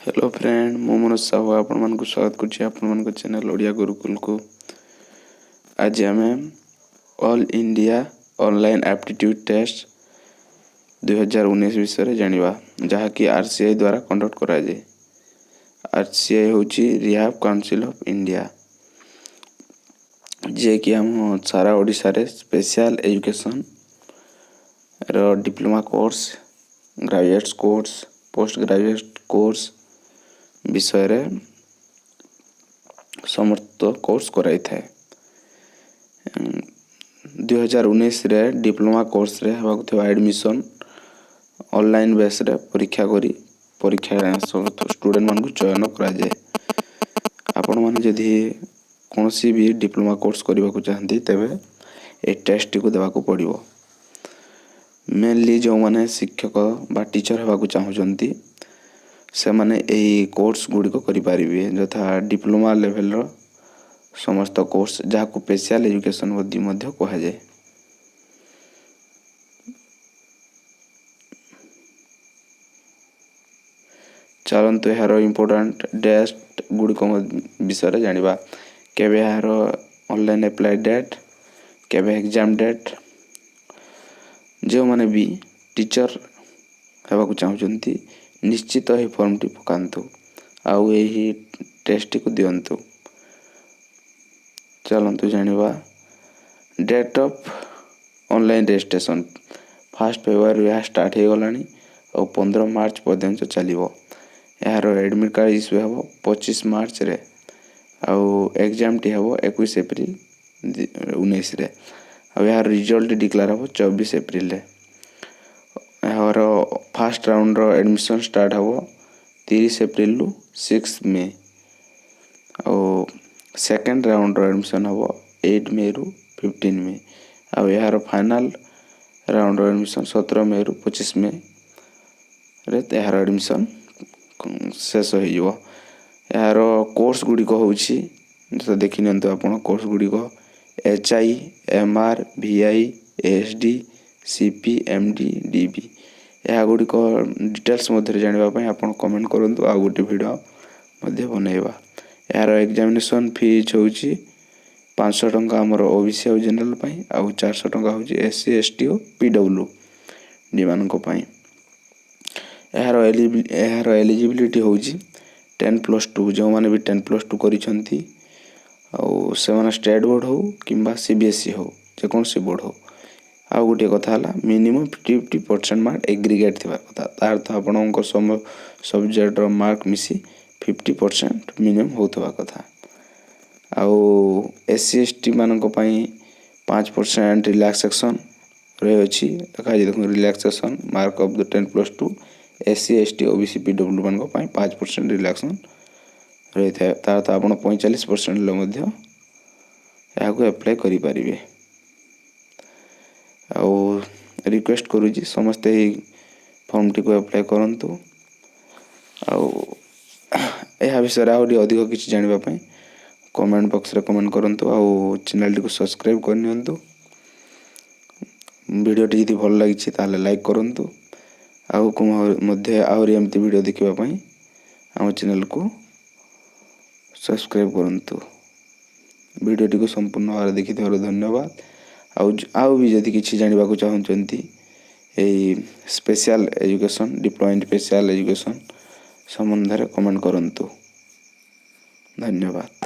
Hello friend, ମୁଁ ମନୋଜ ସାହୁ ଆପଣମାନଙ୍କୁ ସ୍ୱାଗତ କରୁଛି ଆପଣମାନଙ୍କ ଚ୍ୟାନେଲ୍ ଓଡ଼ିଆ ଗୁରୁକୁଲକୁ। ଆଜି ଆମେ All India Online Aptitude Test 2019 ବିଷୟରେ ଜାଣିବା, ଯାହାକି ଆର୍ ସି I ଦ୍ୱାରା କଣ୍ଡକ୍ଟ କରାଯାଏ। ଆର୍ ସି I ହେଉଛି ରିହାବ କାଉନସିଲ୍ ଅଫ୍ ଇଣ୍ଡିଆ, ଯିଏକି ଆମ ସାରା ଓଡ଼ିଶାରେ special ଏଜୁକେସନ୍ର diploma course, graduate course, post graduate course ବିଷୟରେ ସମସ୍ତ କୋର୍ସ କରାଇଥାଏ। 2019ରେ ଡିପ୍ଲୋମା କୋର୍ସରେ ହେବାକୁ ଥିବା ଆଡ଼ମିସନ୍ ଅନଲାଇନ୍ ବେସ୍ରେ ପରୀକ୍ଷା କରି ପରୀକ୍ଷା ଷ୍ଟୁଡ଼େଣ୍ଟମାନଙ୍କୁ ଚୟନ କରାଯାଏ। ଆପଣମାନେ ଯଦି କୌଣସି ବି ଡିପ୍ଲୋମା କୋର୍ସ କରିବାକୁ ଚାହାନ୍ତି, ତେବେ ଏହି ଟେଷ୍ଟଟିକୁ ଦେବାକୁ ପଡ଼ିବ। ମେନଲି ଯେଉଁମାନେ ଶିକ୍ଷକ ବା ଟିଚର୍ ହେବାକୁ ଚାହୁଁଛନ୍ତି, ସେମାନେ ଏହି କୋର୍ସ ଗୁଡ଼ିକ କରିପାରିବେ, ଯଥା ଡିପ୍ଲୋମା ଲେଭେଲର ସମସ୍ତ କୋର୍ସ, ଯାହାକୁ ସ୍ପେଶିଆଲ୍ ଏଜୁକେସନ୍ ମଧ୍ୟ କୁହାଯାଏ। ଚାଲନ୍ତୁ, ଏହାର ଇମ୍ପୋର୍ଟାଣ୍ଟ ଡେଟ୍ ଗୁଡ଼ିକ ବିଷୟରେ ଜାଣିବା। କେବେ ଏହାର ଅନଲାଇନ୍ ଆପ୍ଲାଏ ଡେଟ୍, କେବେ ଏକ୍ଜାମ୍ ଡେଟ୍। ଯେଉଁମାନେ ବି ଟିଚର୍ ହେବାକୁ ଚାହୁଁଛନ୍ତି, ନିଶ୍ଚିତ ଏହି ଫର୍ମଟି ପକାନ୍ତୁ ଆଉ ଏହି ଟେଷ୍ଟଟିକୁ ଦିଅନ୍ତୁ। ଚାଲନ୍ତୁ ଜାଣିବା। Date of online registration 1 February ଏହା ଷ୍ଟାର୍ଟ ହେଇଗଲାଣି ଆଉ 15 ମାର୍ଚ୍ଚ ପର୍ଯ୍ୟନ୍ତ ଚାଲିବ। ଏହାର ଆଡ଼ମିଟ୍ କାର୍ଡ଼ ଇସ୍ୟୁ ହେବ 25 ମାର୍ଚ୍ଚରେ ଆଉ ଏକ୍ଜାମ୍ଟି ହେବ 21 ଏପ୍ରିଲ 19ରେ ଆଉ ଏହାର ରିଜଲ୍ଟ ଡିକ୍ଲେୟାର ହେବ 24 ଏପ୍ରିଲରେ। ଏହାର ଫାର୍ଷ୍ଟ ରାଉଣ୍ଡର ଆଡ଼ମିସନ୍ ଷ୍ଟାର୍ଟ ହେବ 30 ଏପ୍ରିଲରୁ 6 ମେ ଆଉ ସେକେଣ୍ଡ ରାଉଣ୍ଡର ଆଡ଼ମିସନ୍ ହେବ 8 ମେରୁ 15 ମେ ଆଉ ଏହାର ଫାଇନାଲ୍ ରାଉଣ୍ଡର ଆଡ଼ମିସନ୍ 17 ମେରୁ 25 ମେରେ ଏହାର ଆଡ଼ମିସନ୍ ଶେଷ ହୋଇଯିବ। ଏହାର କୋର୍ସ ଗୁଡ଼ିକ ହେଉଛି, ଦେଖିନିଅନ୍ତୁ ଆପଣ, କୋର୍ସ ଗୁଡ଼ିକ H I, M R, V I, S D, C P, M D, D B. ଏହା ଗୁଡ଼ିକ ଡିଟେଲ୍ସ ମଧ୍ୟରେ ଜାଣିବା ପାଇଁ ଆପଣ କମେଣ୍ଟ କରନ୍ତୁ, ଆଉ ଗୋଟେ ଭିଡ଼ିଓ ମଧ୍ୟ ବନେଇବା। ଏହାର ଏକ୍ଜାମିନେସନ୍ ଫିଜ୍ ହେଉଛି 500 ଟଙ୍କା ଆମର ଓ ବି ସି ଆଉ ଜେନେରାଲ୍ ପାଇଁ ଆଉ 400 ଟଙ୍କା ହେଉଛି ଏସ୍ ସି, ଏସ୍ ଟି ଓ ପି ଡବ୍ଲ୍ୟୁ ଡି ମାନଙ୍କ ପାଇଁ। ଏହାର ଏଲିଜିବିଲିଟି ହେଉଛି 10+2। ଯେଉଁମାନେ ବି 10+2 କରିଛନ୍ତି ଆଉ ସେମାନେ ଷ୍ଟେଟ୍ ବୋର୍ଡ଼ ହେଉ କିମ୍ବା ସି ବି ଏସ୍ ଇ ହେଉ, ଯେକୌଣସି ବୋର୍ଡ଼ ହେଉ। ଆଉ ଗୋଟିଏ କଥା ହେଲା, ମିନିମମ୍ 50% ମାର୍କ ଏଗ୍ରିଗେଟ୍ ଥିବା କଥା। ତା ଅର୍ଥ ଆପଣଙ୍କ ସବଜେକ୍ଟର ମାର୍କ ମିଶି 50% ମିନିମମ୍ ହେଉଥିବା କଥା। ଆଉ ଏସ୍ ସି, ଏସ୍ ଟି ମାନଙ୍କ ପାଇଁ 5% ରିଲାକ୍ସେସନ୍ ରହିଅଛି। ଲେଖା ହେଇଛି ଦେଖନ୍ତୁ, relaxation mark of the 10+2 S C, S T, O B C, P W ମାନଙ୍କ ପାଇଁ 5% ରିଲାକ୍ସେସନ୍ ରହିଥାଏ। ତା ଅର୍ଥ ଆପଣ 45% ହେଲେ ମଧ୍ୟ ଏହାକୁ ଆପ୍ଲାଏ କରିପାରିବେ। ଆଉ ରିକ୍ୱେଷ୍ଟ କରୁଛି, ସମସ୍ତେ ଏହି ଫର୍ମଟିକୁ ଆପ୍ଲାଏ କରନ୍ତୁ। ଆଉ ଏହା ବିଷୟରେ ଆହୁରି ଅଧିକ କିଛି ଜାଣିବା ପାଇଁ କମେଣ୍ଟ ବକ୍ସରେ କମେଣ୍ଟ କରନ୍ତୁ ଆଉ ଚ୍ୟାନେଲଟିକୁ ସବସ୍କ୍ରାଇବ୍ କରିନିଅନ୍ତୁ। ଭିଡ଼ିଓଟି ଯଦି ଭଲ ଲାଗିଛି, ତାହେଲେ ଲାଇକ୍ କରନ୍ତୁ। ଆଉ ମଧ୍ୟ ଆହୁରି ଏମିତି ଭିଡ଼ିଓ ଦେଖିବା ପାଇଁ ଆମ ଚ୍ୟାନେଲକୁ ସବସ୍କ୍ରାଇବ୍ କରନ୍ତୁ। ଭିଡ଼ିଓଟିକୁ ସମ୍ପୂର୍ଣ୍ଣ ଭାବରେ ଦେଖିଥିବାରୁ ଧନ୍ୟବାଦ। ଆଉ ବି ଯଦି କିଛି ଜାଣିବାକୁ ଚାହୁଁଛନ୍ତି ଏଇ special education, diploma in special education ସମ୍ବନ୍ଧରେ, କମେଣ୍ଟ କରନ୍ତୁ। ଧନ୍ୟବାଦ।